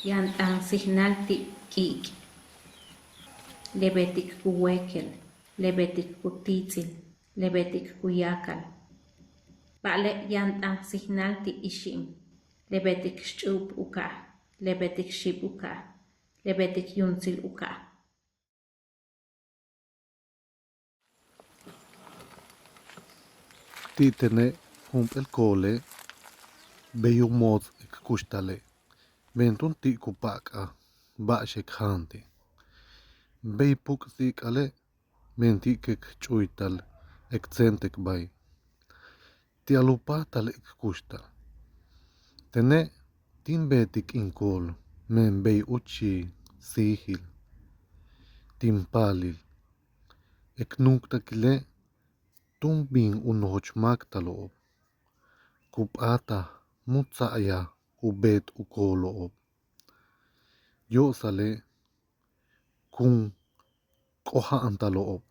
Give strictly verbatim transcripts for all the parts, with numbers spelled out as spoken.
Yaan t'aan sijnal ti' k'iik', le beetik ku wéekel, le beetik ku tíits'il, le beetik ku yáakal. Ba'ale' yaan t'aan sijnal ti' ixi'im, le beetik xch'u'ub u ka'aj, le beetik xiib u ka'aj, le beetik yuumtsil u ka'aj. Ti' tene' jump'éel koole' bey u moots k kuxtale', men túun ti' ku pa'ak'al ba'ax k jaante'. Bey puksi'ik'ale', men ti' k ch'uytal k tséentekbáa. Ti'al u páajtal k kuxtal. Tene' tin beetik in kool, men bey úuchij síijil tin paalil. K nuuktakile' túun bin u nojoch máaktalo'ob ku p'áataj mu tsa'ayaj u beet u koolo'ob. Yo'osale' kun k'oja'antalo'ob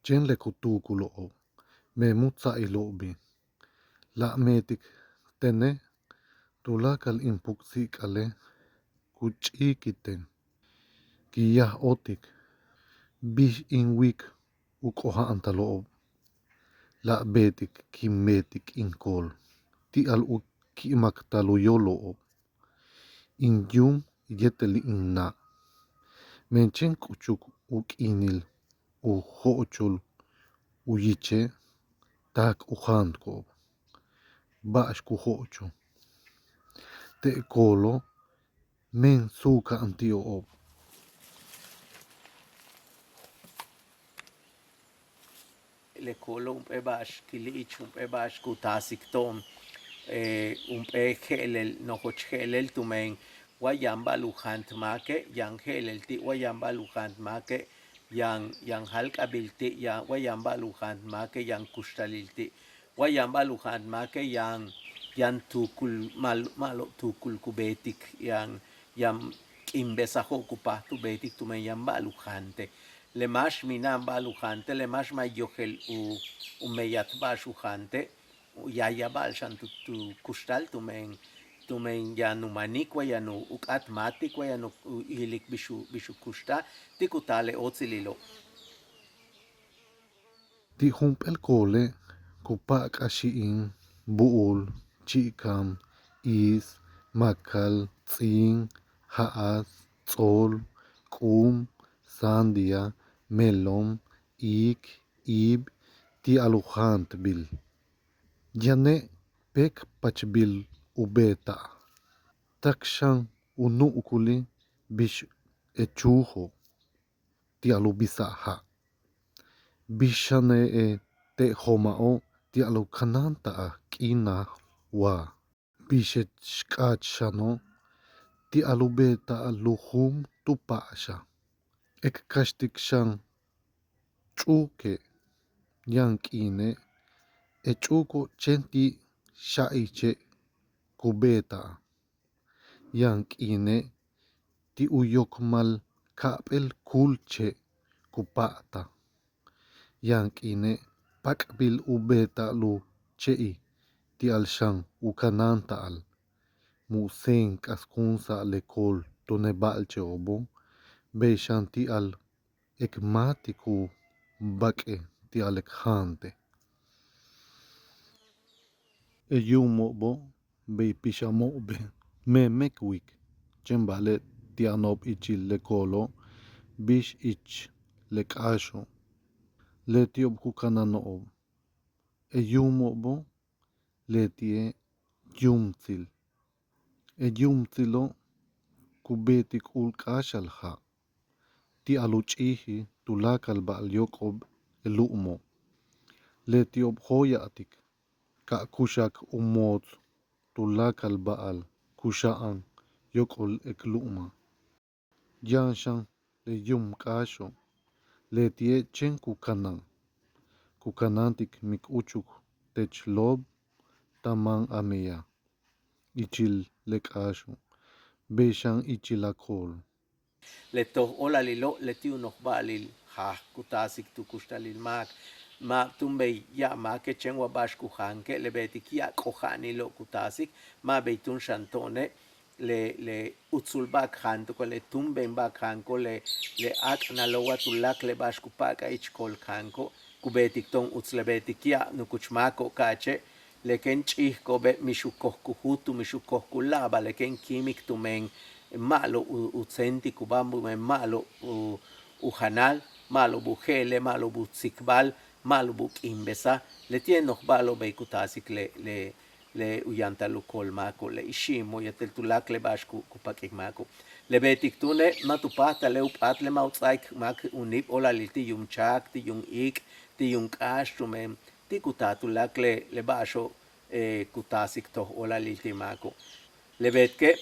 chéen le ku tuukulo'ob, men mu tsa'ayilo'obi'. La' meetik tene' tuláakal in puksi'ik'ale' ku ch'íikiten, kin yaj óotik bix in wilik u k'oja'antalo'ob. La' beetik kin beetik in kool ti'al u ki'imaktal u yóolo'ob. In yuum yéetel in na'. Men chéen k'uchuk u k'iinil u jo'ochol u yiche' taak u jaantko'ob ba'ax ku jo'ocho'. Te' koolo' men suuka'an ti'o'ob. Le koolo' jump'éel ba'ax kili'ich, jump'éel ba'ax ku taasik to'on, jump'éel je'elel, nojoch je'elel tumen wa yaan ba'al u jaant máake' yaan je'elel ti', wa yaan ba'al u jaant máake' yaan, yaan jáalk'abil ti', yaan, wa yaan ba'al u jaant máake' yaan kuxtalil ti', wa yaan ba'al u jaant máake' yaan, yaan tuukul, ma'al, ma'alob tuukul ku beetik, yaan, yaan k'iinbesajo'ob ku páajtal u beetik tumen yaan ba'al u jaante'. Le máax mina'an ba'al u jaante', le máax ma' yojel u, u meyat ba'ax u jaante', u yaayaj ba'al xan tu, tu kuxtal tumen, tumen yaan u manik wa yaan u k'áat máatik wa yaan u, u yilik bix u, bix u kuxtal ti' ku taal le óotsililo'. Ti' jump'éel koole' ku pa'ak'al xi'im, bu'ul, chi'ikam, iis, makal, ts'íin, ja'as, ts'ool, k'úum, sandía, melón, iik, iib, ti'al u jaantbil. Yane' péekpachbil u beeta'al. Tak xan u nu'ukuli' bix e chuujo' ti'al u bisa'al ja'. Bix xane' e te' joma'o' ti'al u kanáanta'al k'iinaj wa. Bix e xk'áach xano' ti'al u beeta'al lujum tu pa'axal. K kaxtik xan ch'uuke', yaan k'iine' e ch'uuko' chéen ti' xa'iche' ku beeta'al. Yaan k'iine' ti' u yokmal ka'ap'éel kúul che' ku pa'atal. Yaan k'iine' pak'bil u beeta'al u che'i' ti'al xan u kanáanta'al. Mu' séen k'askúunsa'al le kool túune' ba'alche'obo', bey xan ti'al k máatik u bak'e' ti'al k jaante'. Le yuumo'obo' bey pixano'obe' méeme' k wilik, chéen ba'ale' ti' yano'ob ichil le koolo' bix ich le k'áaxo'. Leti'ob ku kanáano'ob. Le yuumo'obo' leti'e' yuumtsil. Le yuumtsilo' ku beetik u k'áaxal ja' ti'al u ch'íijil tuláakal ba'al yóok'ol le lu'umo'. Leti'ob jóoya'tik ka kuxak u moots tuláakal ba'al kuxa'an yóok'ol k lu'uma'. Yaan xan le yuum k'áaxo', leti'e' chéen ku kanán, ku kanáantik mi k'uchuk teech loob ta máan a meyaj ichil le k'áaxo', bey xan ichil a kool. Le toj óolalilo' leti' u noj ba'alil jaaj ku taasik tu kuxtalil máak. Ma' túun bey ya'ab máake' chéen wa ba'ax ku jaanke' le beetik ya'ab k'oja'anilo' ku taasik, ma' bey túun xan to'one'. le le utsulba'al k jaanto'oka' le túumbenba'al k jaanko'ob le le áak'nalo'ob wa tuláakal le ba'ax ku pa'ak'al ich kool k jaanko'ob ku beetik to'on uts le beetik ya'ab nukuch máako'ob ka'ache', le kéen ch'íijko'obe' mix u koj ku júutul mix u koj ku láabal le kéen kíimik tumen ma'alob u tséentikubáa tumen ma'alob u janal, ma'alob u je'elel ma'alob u tsikbal, ma'alob u k'iimbesaj. Leti'e' noj ba'alo'ob bey ku taasik le le le u yantal u kool máako'ob le ixi'imo' yéetel tuláakal le ba'ax ku ku pak'ik máako'ob. Le beetik túune' ma' tu páajtal le u p'áatal le ma' u ts'áaik máak u níib óolalil ti' yuum cháak ti' yuum iik' ti' yuum k'áax tumen ti' ku taal tuláakal le ba'axo'ob ku taasik toj óolalil ti' máako'ob. Le beetike'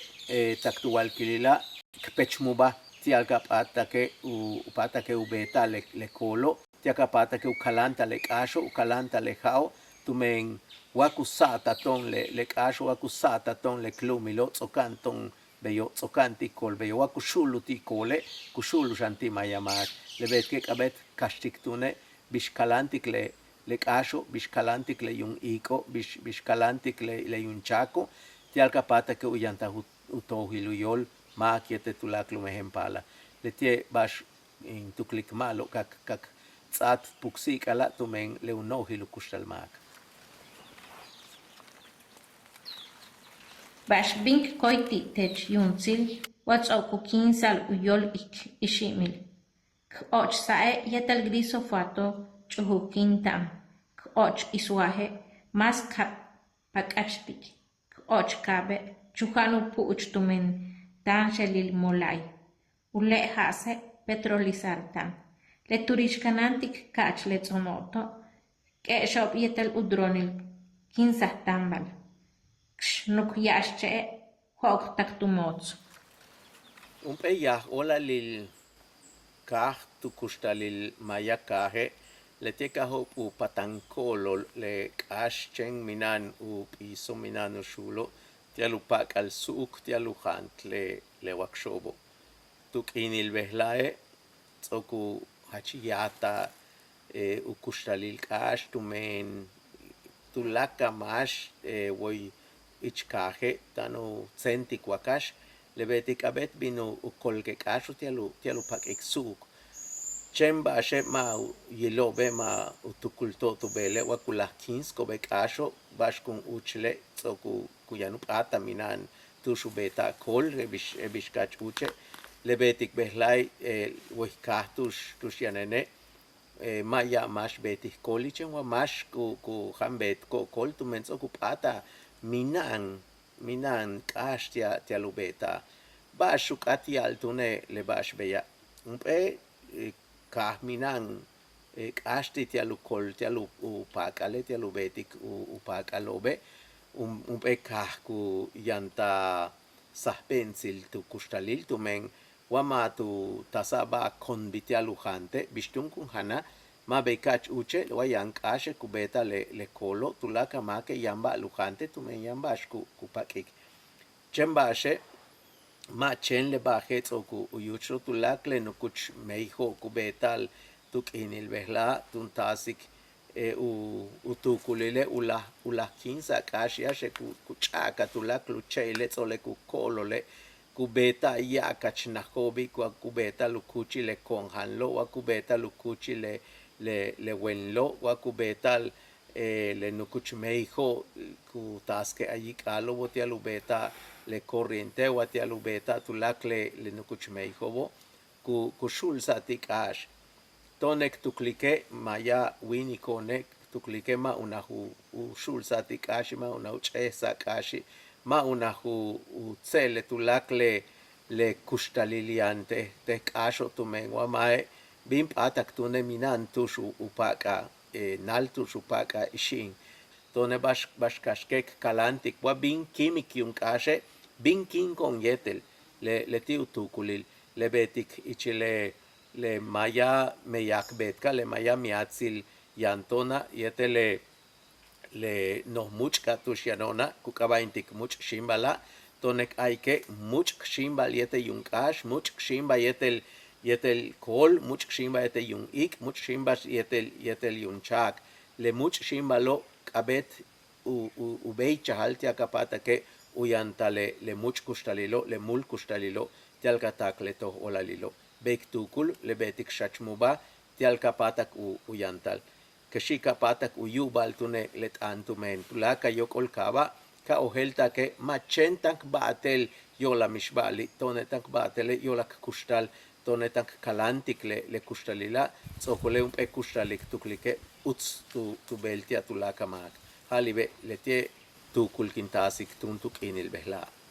tak tu walkilila' k pechmubáaj ti'al ka p'áatake' u p'áatake' u beeta'al le koolo', ti'al ka p'áatake' u kaláanta'al le k'áaxo' u kaláanta'al le ja'o' tumen wa ku sa'atal to'on le le k'áaxo' wa ku sa'atal to'on le k lu'umilo' ts'o'oka'an to'on beyo' ts'o'oka'an ti' kool beyo' wa ku xu'ulul ti' koole' ku xu'ulul xan ti' maaya máak. Le beetike' k'a'abéet kaxtik túune' bix kaláantik le le k'áaxo' bix kaláantik le yuum iik'o' bix bix kaláantik le le yuum cháako' ti'al ka p'áatake' u yantal u toojil u yóol máak yéetel tuláakal u mejen paalal. Leti'e' ba'ax in tuklik ma'alob ka k ka k ts'áat puksi'ik'ala' tumen le u no'ojil u kuxtal máak. Ba'ax bin k koy ti' teech yuumtsil wa ts'o'ok u kíinsa'al u yóol k ixi'imil. K ochsa'e' yéetel glifosato ch'ujukin t'aan, k och iswaje' más ka pak'achtik, k och kaabe' chuja'an u pu'uch tumen táanxelil mola'ay, u le' ja'ase' petrolizar t'aan. Le turix kanáantik ka'ach le ts'ono'oto' k k'e'exo'ob yéetel u dronil kíinsaj táambal. K xnuk ya'axche'e' jo'ok tak tu moots. Jump'éel yaj óolalil kaaj tu kuxtalil maaya kaaje' leti'e' ka jo'op' u patan ko'olol le k'áax chéen mina'an u p'iiso' mina'an u xuulo' ti'al u pa'ak'al su'uk ti'al u jaant le le wakxo'obo'. Tu k'iinil bejla'e' ts'o'ok u jach yaataj u kuxtalil k'áax tumen tuláakal máax woy ich kaaje' táan u tséentik wakax. Le beetik k'a'abéet bin u kolke' k'áaxo' ti'al u ti'al u pak'ik su'uk. Chéen ba'axe' ma' u yilo'obe' ma' u tukulto'ob tu beele' wa ku laj kíinsko'obe' k'áaxo' ba'ax kun úuchule' ts'o'ok u ku yaan u p'áatal mina'an tu'ux u beeta'al kool je'el bix je'el bix ka'ach úuche'. Le beetik bejla'e' woy kaaj tu'ux tu'ux yanene' ma' ya'ab máax beetik kooli' chéen wa máax ku ku jan beetko'ob kool tumen ts'o'ok u p'áatal mina'an mina'an k'áax ti'al ti'al u beeta'al. Ba'ax u k'áat ya'al túune' le ba'ax beya'. Jump'éel kaaj mina'an k'áax ti' ti'al u kool ti'al u pa'ak'ale' ti'al u beetik u pa'ak'alo'obe'. Jump'éel kaaj ku yantal sajbe'entsil tu kuxtalil tumen wa ma' tu taasa'al ba'al konbil ti'al u jaante' bix túun kun janal ma' bey ka'ach úuche' wa yaan k'áaxe' ku beeta'al le le koolo' tuláakal máake' yaan ba'al u jaante' tumen yaan ba'ax ku ku pak'ik. Chéen ba'axe' ma' chéen le ba'aje' ts'o'ok u yúuchulo' tuláakal le nukuch meyajo'ob ku beeta'al tu k'iinil bejla'a' tun taasik u u tuukulile' u laj u laj kíinsa'al k'áax yáaxe' ku ku ch'a'akal tuláakal u che'ile' ts'o'ok le ku ko'olole' ku beeta'al ya'abkach najo'obi' wa ku beeta'al u kúuchil le ko'onjanlo' wa ku beeta'al u kúuchil le le le wenelo' wa ku beeta'al le nukuch meyajo'ob ku taasik a yik'alo'obo' ti'al u beeta'al le corrienteo' wa ti'al u beeta'al tuláakal le nukuch meyajo'obo' ku ku xu'ulsa'al ti' k'áax. To'one' k tuklike' maaya wíiniko'one' k tuklike' ma' unaj u xu'ulsa'al ti' k'áaxi' ma' unaj u ch'éejsa'al k'áaxi' ma' unaj u tse'elel tuláakal le le kuxtalil yaan te' te' k'áaxo' tumen wa ma'e' bin p'áatak túune' mina'an tu'ux u pa'ak'al nal tu'ux u pa'ak'al ixi'im. To'one' ba'ax ba'ax kaxke' k kaláantik wa bin kíimik yuum k'áaxe' bin kíinko'on yéetel le leti' u tuukulil le beetik ichil le le maaya meyaj beetka' le maaya miatsil yaan to'ona' yéetel le le noj múuch'ka' tu'ux yano'ona' ku k'aaba'intik múuch' xíimbala'. To'one' k a'alike' múuch' k xíimbal yéetel yuum k'áax múuch' k xíimbal yéetel yéetel kool múuch' k xíimbal yéetel yuum iik' múuch' k xíimbal yéetel yéetel yuum cháak. Le múuch' xíimbalo' k'a'abéet u u béeychajal ti'al ka p'áatake' u yantal le múuch' kuxtalilo', le múul kuxtalilo', ti'al ka taak le toj óolalilo'. Bey k tuukul le beetik xach múuba', ti'al ka páatak u yantal. Kexi' ka páatak u yu'uba'al túune' le t'aan tumen tuláakal yóok'ol kaaba', ka ojéelta'ake' ma' chéen táan k ba'atel yo'olal mixba'ali', to'one' táan k ba'atele' yo'olal k kuxtal, to'one' táan k kaláantik le kuxtalila'. Ts'o'okole' jump'éel kuxtalil k tuklike' uts tu beel ti'al tuláakal máak. Ja'alibe' leti'e' tuukul kin taasik túun tu k'iinil bejela'.